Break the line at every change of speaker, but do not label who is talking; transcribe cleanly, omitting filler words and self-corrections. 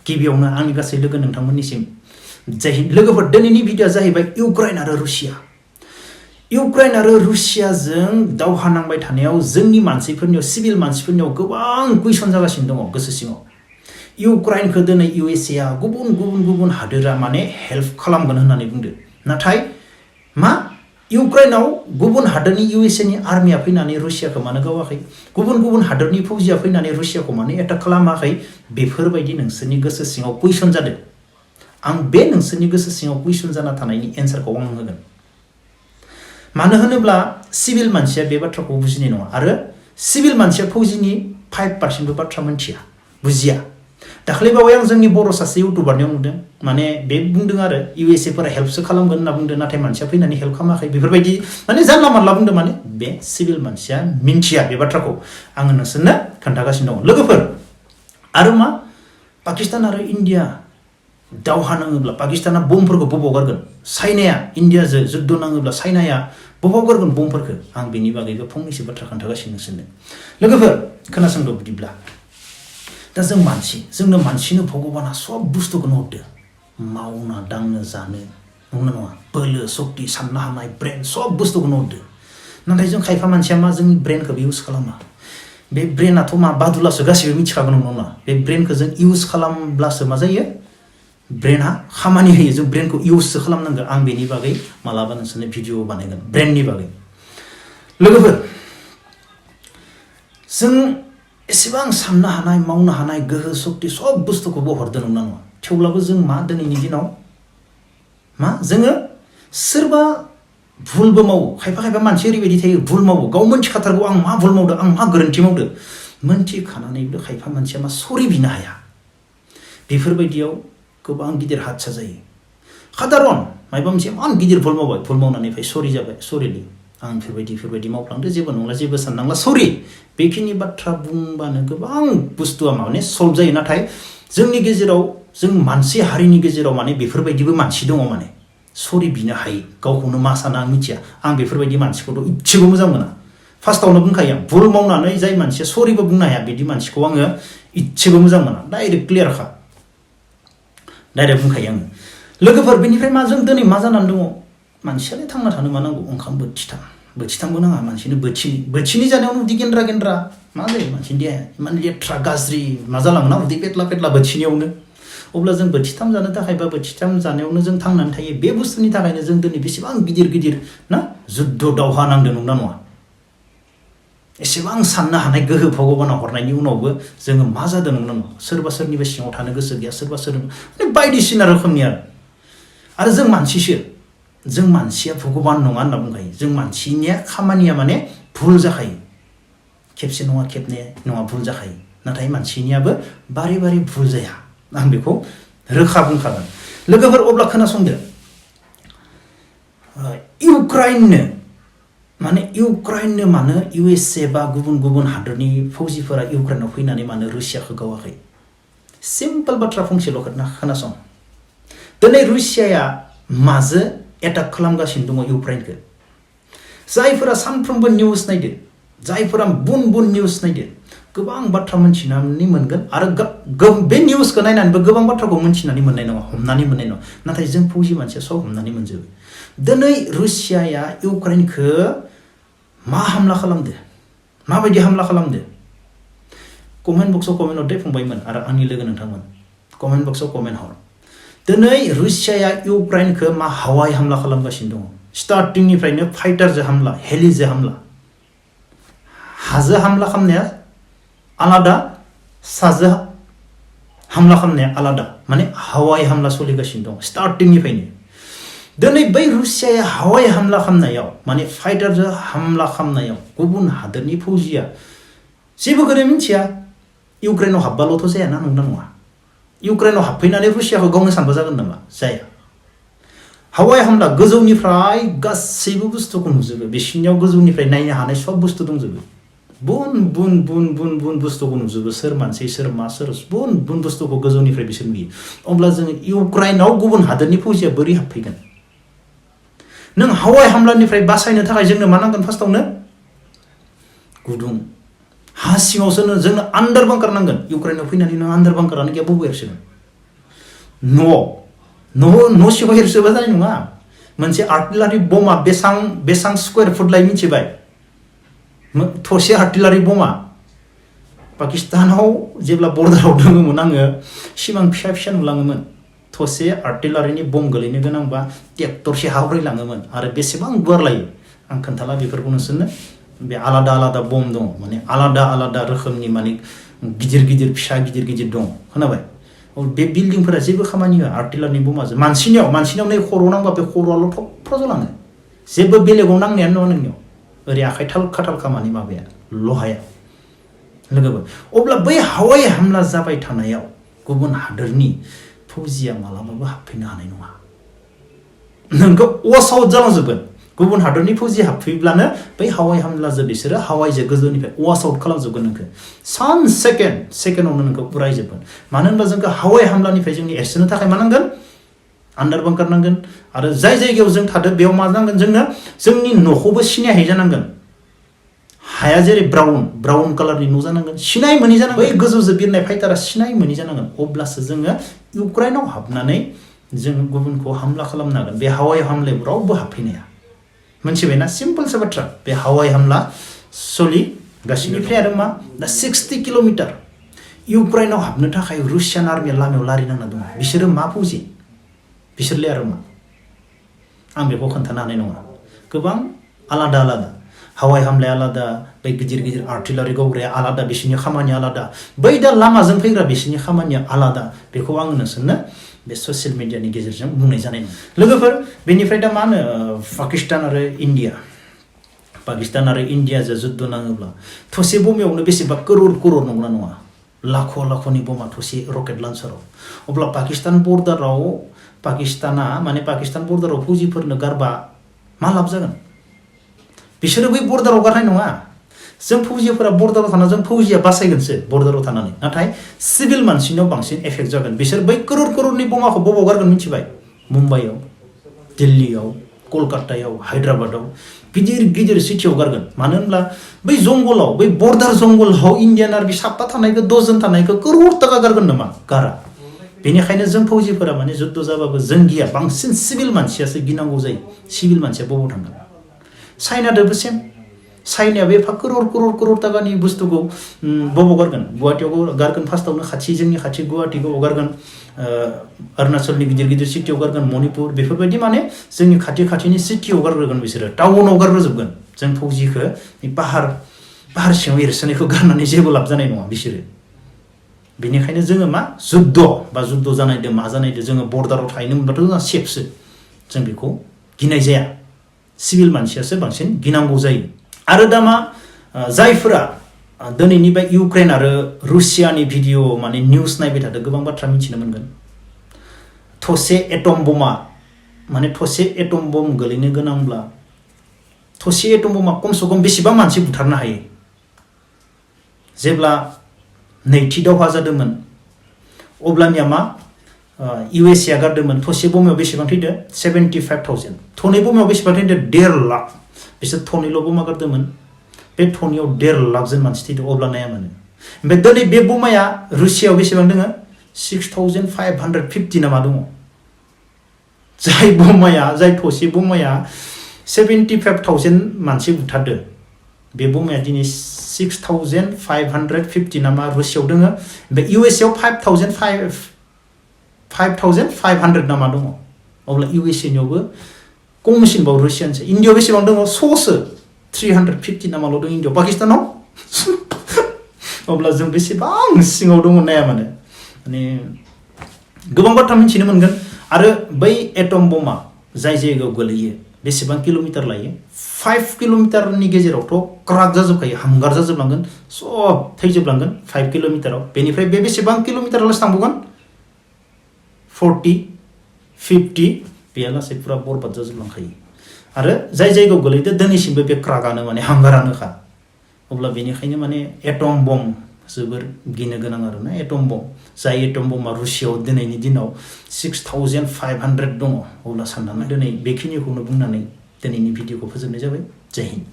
गिबियावनो आंनि गासै लोगो नोंथांमोननिसिम जय हिन्द। लोगोफोर दिनैनि भिडिअआ जाहैबाय इउक्रेन आरो रुसिया। इउक्रेन आरो रुसियाजों दावहा नांबाय थानायाव जोंनि मानसिफोरनियाव सिभिल मानसिफोरनियाव गोबां कुइसन जागासिनो दङ गोसो सिङाव। इउक्रेनखौ दिनै USA आ गुबुन हादोरा माने हेल्प खालामगोन होननानै बुंदो। नाथाय मा इउक्रेनाव गुबुन हादोरनि USA नि आर्मिया फैनानै रुसियाखौ मानो गावाखै? गुबुन हादोरनि फौजिया फैनानै रुसियाखौ मानो एटाक खालामाखै? बेफोरबायदि नोंसोरनि गोसो सिङाव कुइसन जादों। आं बे नोंसोरनि गोसो सिङाव कुइसन जाना थानायनि एन्सारखौ आं होगोन। मानो होनोब्ला सिभिल मानसिया बे बाथ्राखौ बुजिनाय नङा आरो सिभिल मानसिया फौजिनि 5% बाथ्रा मिथिया, बुजिया। दाख्लैबावै आं जोंनि बर' सासे इउटुबारनियाव नुदों, माने बे बुंदों आरो USA फोरा हेल्पसो खालामगोन होनना बुंदों, नाथाय मानसिया फैनानै हेल्प खालामाखै। बेफोरबायदि माने जानला मानला बुंदों। माने बे सिभिल मानसिया मिन्थिया बे बाथ्राखौ आङो नोंसोरनो खोन्थागासिनो दङ। लोगोफोर आरो मा पाकिस्तान आरो इन्डिया दावहा नाङोब्ला पाकिस्ताना बमफोरखौ बबाव गारगोन? चाइनाया इन्डियाजों जुद्ध नाङोब्ला चाइनाया बबाव गारगोन बमफोरखौ? आं बेनि बागैबो फंनैसो बाथ्रा खोन्थागासिनो नोंसोरनो। लोगोफोर खोनासंद' बिदिब्ला। दा जोंनो मानसिनो भगबाना सब बुस्थुखौनो हरदो, मावना दांनो जानो, नंगौना नङा? बोलो सक्ति साननो हानाय ब्रेन सब बुस्थुखौनो हरदो। नाथाय जों खायफा मानसिया मा जोंनि ब्रेनखौबो इउज खालामा। बे ब्रेनाथ' मा बादुलासो गासैबो मिथिखागोन, नङा? बे ब्रेनखौ जों इउज खालामब्लासो मा जायो? ब्रेना खामानि होयो। जों ब्रेनखौ इउजसो खालामनांगौ। आं बेनि बागै मालाबा नोंसोरनो भिडिअ बानायगोन ब्रेननि बागै। लोगोफोर जों एसेबां साननो हानाय मावनो हानाय गोहो सक्ति सब बुस्थुखौबो हरदों, नंगौना नङा? थेवब्लाबो जों मा दिनैनि दिनाव मा जोङो सोरबा भुलबो मावो। खायफा मानसि ओरैबायदि थायो भुल मावो, गाव मोनथिखाथारगौ आं मा भुल मावदों, आं मा गोरोन्थि मावदों। मोनथिखानानैबो खायफा मानसिया मा सरि बिनो हाया। बेफोरबायदियाव गोबां गिदिर हादसा जायो। साधारन मायबा मोनसे इमान गिदिर भुल मावबाय, भुल मावनानै सरि जाबाय, सरिलै आं बेफोरबायदि मावफ्लांदो, जेबो नंला, जेबो साननांला, सरि। बेखिनि बाथ्रा बुंबानो गोबां बुस्थुआ माने सल्भ जायो। नाथाय जोंनि गेजेराव जों मानसि हारिनि गेजेराव माने बेफोरबायदिबो मानसि दङ, माने सरि बिनो हायो। गावखौनो मा साना आं मिथिया। आं बेफोरबायदि मानसिखौथ' इसेबो मोजां मोना। फार्स्टआवनो बुंखायो आं, भुल मावनानै जाय मानसिया सरिबो बुंनो हाया बिदि मानसिखौ आङो इसेबो मोजां मोना। डाइरेक्ट क्लियारखा, डाइरेक्ट बुंखायो आङो। लोगोफोर बेनिफ्राय मा जों दिनै मा जानानै दङ? मानसियालाय थांना थानो मा नांगौ? ओंखाम बोथिथामबो नाङा मानसिनो, बोथिनै जानायावनो उदै गेन्द्रा मा जायो मानसिनि देहाया? इमान लेथ्रा गाज्रि मा जालाङोना उदै पेटला बोथिनैयावनो। अब्ला जों बोथिथाम जानो थाखाय बा बोथिथाम जानायावनो जों थांनानै थायो। बे बुस्थुनि थाखायनो जों दिनै बेसेबां गिदिर ना जुद्ध दावहा नांदों, नंगौना नङा? एसेबां साननो हानाय गोहो भगबाना हरनायनि उनावबो जोङो मा जादों, नंगौना नङा? सोरबा सोरनिबा सिङाव थानो गोसो गैया, सोरबा माने बायदिसिना रोखोमनि आरो जों मानसिसो, जों मानसिया भगबान नङा होनना बुंखायो। जों मानसिनिया खामानिया माने भुल जाखायो। खेबसे नङा खेबनै नङा भुल जाखायो। नाथाय मानसिनियाबो बारे भुल जाया। आं बेखौ रोखा बुंखागोन। लोगोफोर अब्ला खोनासंदो। इउक्रेननो मानो USA बा गुबुन हादोरनि फौजिफोरा इउक्रेनाव फैनानै मानो रुसियाखौ गावाखै? सिम्पल बाथ्रा फंसेल' खोनासं। दिनै रुसियाया माजो एटाक खालामगासिनो दङ इउक्रेनखौ? जायफोरा सानफ्रोमबो निउस नायदो, जायफोरा बुन निउस नायदो, गोबां बाथ्रा मोनथिनानै मोनगोन आरो बे निउसखौ नायनानैबो गोबां बाथ्राखौ मोनथिनानै मोननाय नङा, हमनानै मोननाय नङा। नाथाय जों फौजि मानसिया सब हमनानै मोनजोबो। दिनै रुसियाया इउक्रेनखौ मा हामला खालामदो? माबायदि हामला खालामदो? कमेन्ट बक्सआव कमेन्ट हरदे फंबायमोन आरो आंनि लोगो नोंथांमोन। कमेन्ट बक्सआव कमेन्ट हर। दिनै रुसियाया इउक्रेनखौ मा हावाइ हामला खालामगासिनो दङ? स्टार्टिंनिफ्रायनो फाइटारजों हामला, हेलिजों हामला। हाजो हामला खालामनाया आलादा, साजो हामला खालामनाया आलादा। माने हावाइ हामला सोलिगासिनो दं स्टार्टिंनिफ्रायनो। दिनै बै रुसियाया हावाइ हामला खालामनायाव माने फाइटारजों हामला खालामनायाव गुबुन हादोरनि फौजिया जेबोखौनो मिथिया। इउक्रेनाव हाबबाल'थ' जायाना, नंगौना नङा? इउक्रेनाव हाबफैनानै रुसियाखौ गावनो सानबा जागोन नामा? जाया। हावाइ हामला गोजौनिफ्राय गासैबो बुस्थुखौ नुजोबो। बिसिनियाव गोजौनिफ्राय नायनो हानाय सब बुस्थु दंजोबो। बुन बुस्थुखौ नुजोबो। सोर मानसि, सोर मा, बुन बुस्थुखौ गोजौनिफ्राय बिसोर नुयो। अब्ला जोङो इउक्रेनाव गुबुन हादोरनि फौजिया बोरै हाबफैगोन? नों हावाइ हामलानिफ्राय बासायनो थाखाय जोंनो मा नांगोन? फार्स्टआवनो गुदुं हा सिङावसो जोंनो आन्डार बांकार नांगोन। इउक्रेनाव फैनानै नों आन्डार बांकारानो गैया, बबेयाव एरसोगोन? न' सिङाव एरसोबा जानाय नङा मोनसे आर्टिलारि बमा बेसां स्क्वायर फुट लाय मिथिबाय थरसे आर्टिलारि बमा पाकिस्तानाव जेब्ला बर्डाराव दङमोन आङो सिमां फिसा नुलाङोमोन थरसे आर्टिलारिनि बम गोलैनो गोनांबा ट्रेक्टरसे हावरायलाङोमोन आरो बेसेबां गुवार लायो आं खोन्थाला बेफोरखौ नोंसोरनो बे आलादा बम दं माने आलादा रोखोमनि माने गिदिर फिसा गिदिर दं खोनाबाय बे बिल्डिंफोरा जेबो खामानि होआ आर्टिलारिनि बमाजों मानसिनाव नै खर'आव नांबा बे खर'आल' थफ्र' जलाङो जेबो बेलेगाव नांनायानो नङा नोंनियाव ओरै आखाइ थाल खामानि माबाया लहाया लोगोफोर अब्ला बै हावाइ हामला जाबाय थानायाव गुबुन हादोरनि फौजिया मालाबाबो हाबफैनो हानाय नङा नोंखौ वास आउट जालांजोबगोन गुबुन हादोरनि फौजि हाबफैब्लानो बै हावाइ हामलाजों बिसोरो हावाइजों गोजौनिफ्राय वास आउट खालामजोबगोन नोंखौ सेकेन्डआवनो नोंखौ उरायजोबगोन मानो होनबा जोंखौ हावाइ हामलानिफ्राय जोंनि एरसोनो थाखाय मा नांगोन आन्डार बांकार नांगोन आरो जाय जायगायाव जों थादों बेयाव मा नांगोन जोंनो जोंनि न'खौबो सिनायहै जानांगोन हाया जेरै ब्राउन कालारनि न' जानांगोन सिनाय मोनै जानांगोन बै गोजौजों बिरनाय फाइटारा सिनाय मोनै जानांगोन अब्लासो जोङो इउक्रेनाव हाबनानै जोङो गुबुनखौ हामला खालामनो हागोन बे हावाइ हामलायाव रावबो हाबफैनो हाया मोनथिबायना सिम्पलसो बाथ्रा बे हावाइ हामला सोलिगासिनो बेनिफ्राय आरो मा दा 60 किल'मिटार इउक्रेनाव हाबनो थाखाय रुसियान आर्मिया लामायाव लारिनांना दङ बिसोरो मा फौजि बिसोरलाय आरो मा आं बेखौ खोन्थानो हानाय नङा गोबां आलादा हावाइ हामलाया आलादा बै गिदिर आर्टिलारि गावग्राया आलादा बिसोरनि खामानिया आलादा बै दा लामाजों फैग्रा बिसोरनि खामानिया आलादा बेखौ आं नोंसोरनो बे ससियेल मिडियानि गेजेरजों बुंनाय जानाय नङा लोगोफोर बेनिफ्राय दा मा होनो पाकिस्तान आरो इन्डियाजों जुद्ध नाङोब्ला थसे बमायावनो बेसेबा करोड़ नंगौना नङा लाखनि बमा थसे रकेट लन्चाराव अब्ला पाकिस्तान बर्डाराव फौजिफोरनो गारबा मा लाब जागोन बिसोरो बै बर्डाराव गारनाय नङा जों फौजिफोरा बर्डाराव थाना जों फौजिया बासायगोनसो बर्डाराव थानानै नाथाय सिभिल मानसिनाव बांसिन एफेक्ट जागोन बिसोर बै करोड़नि बमाखौ बबाव गारगोन मिथिबाय मुम्बाइआव दिल्लीआव कलकातायाव हायद्राबादाव गिदिर सिटियाव गारगोन मानो होनब्ला बै जंगलाव बै बर्डार जंगलाव इन्डियान आर्मि 7 थानायखौ 10 जन थानायखौ करोड़ टाका गारगोन नामा गारा बेनिखायनो जों फौजिफोरा माने जुद्ध जाबाबो जों गिया बांसिन सिभिल मानसियासो गिनांगौ जायो सिभिल मानसिया बबाव थांगोन चाइनादोबो सेम चाइनाया बे करोड़ टाकानि बुस्थुखौ बबाव गारगोन गुवाहाटीयाव गारगोन फार्स्टआवनो जोंनि खाथि गुवाहाटीखौ गारगोन अरुणाचलनि गिदिर सिटियाव गारगोन मणिपुर बेफोरबायदि माने जोंनि खाथिनि सिटियाव गारग्रोगोन बिसोरो टाउनाव गारग्रोजोबगोन जों फौजिखौ पाहार सिङाव एरसोनायखौ गारनानै जेबो लाब जानाय नङा बिसोरो बेनिखायनो जोङो मा जुद्ध जानायदो मा जानायदो जोङो बर्डाराव थाहैनो मोनबाथ' जोंहा सेफसो जों बेखौ गिनाय जाया सिभिल मानसियासो बांसिन गिनांगौ जायो आरो दा मा जायफोरा दिनैनि बे इउक्रेन आरो रुसियानि भिडिअ माने निउज नायबाय थादों गोबां बाथ्रा मिथिनो मोनगोन थसे एटम बम गोलैनो गोनांब्ला थसे एटम बमा खमसे खम बेसेबां मानसि बुथारनो हायो जेब्ला नैथि दावहा जादोंमोन अब्लानिया मा इउएसए गारदोंमोन थसे बमायाव बेसेबां थैदो 75,000 थनै बमायाव बेसेबां थैदो 1.5 लाख बिसोर थनैल' बमा गारदोंमोन बे थनैयाव 1.5 लाख जन मानसि थैदो अब्ला नाया मानो ओमफ्राय दिनै बे बमाया रुसियायाव बेसेबां दङ 6,550 नामा दङ जाय थसे बमाया 75,000 मानसि बुथारदो बे बमाया दिनै 6,550 नामा रुसियायाव दङ ओमफ्राय इउएसएआव 5,500 नामा दङ अब्ला इउएसएनियावबो खमसिनबाव रुसियानसो इन्डियायाव बेसेबां दङ 350 नामाल' दं इन्डियायाव पाकिस्तानाव अब्ला जों बेसेबां सिङाव दङ नाया माने गोबां बाथ्रा मिथिनो मोनगोन आरो बै एटम बमा जाय जायगायाव गोलैयो बेसेबां किल'मिटार लायो 5 किल'मिटारनि गेजेरावथ' क्राक जाजोबखायो हांगार जाजोबलांगोन सब थैजोबलांगोन 5 किल'मिटाराव बेनिफ्राय बे बेसेबां किल'मिटारालासै थांबावगोन 40-50 बेयालासै पुरा बरबाद जाजोबलांखायो आरो जाय जायगायाव गोलैदो दिनैसिमबो बे क्राकानो माने हांगारानोखा अब्ला बेनिखायनो माने एटम बम जोबोर गिनो गोनां आरोना एटम बम जाय एटम बमा रुसियायाव दिनैनि दिनाव 6,500 दङ अब्ला साननानै दिनै बेखिनिखौनो बुंनानै दिनैनि भिडिअखौ फोजोबनाय जाबाय जय हिन्द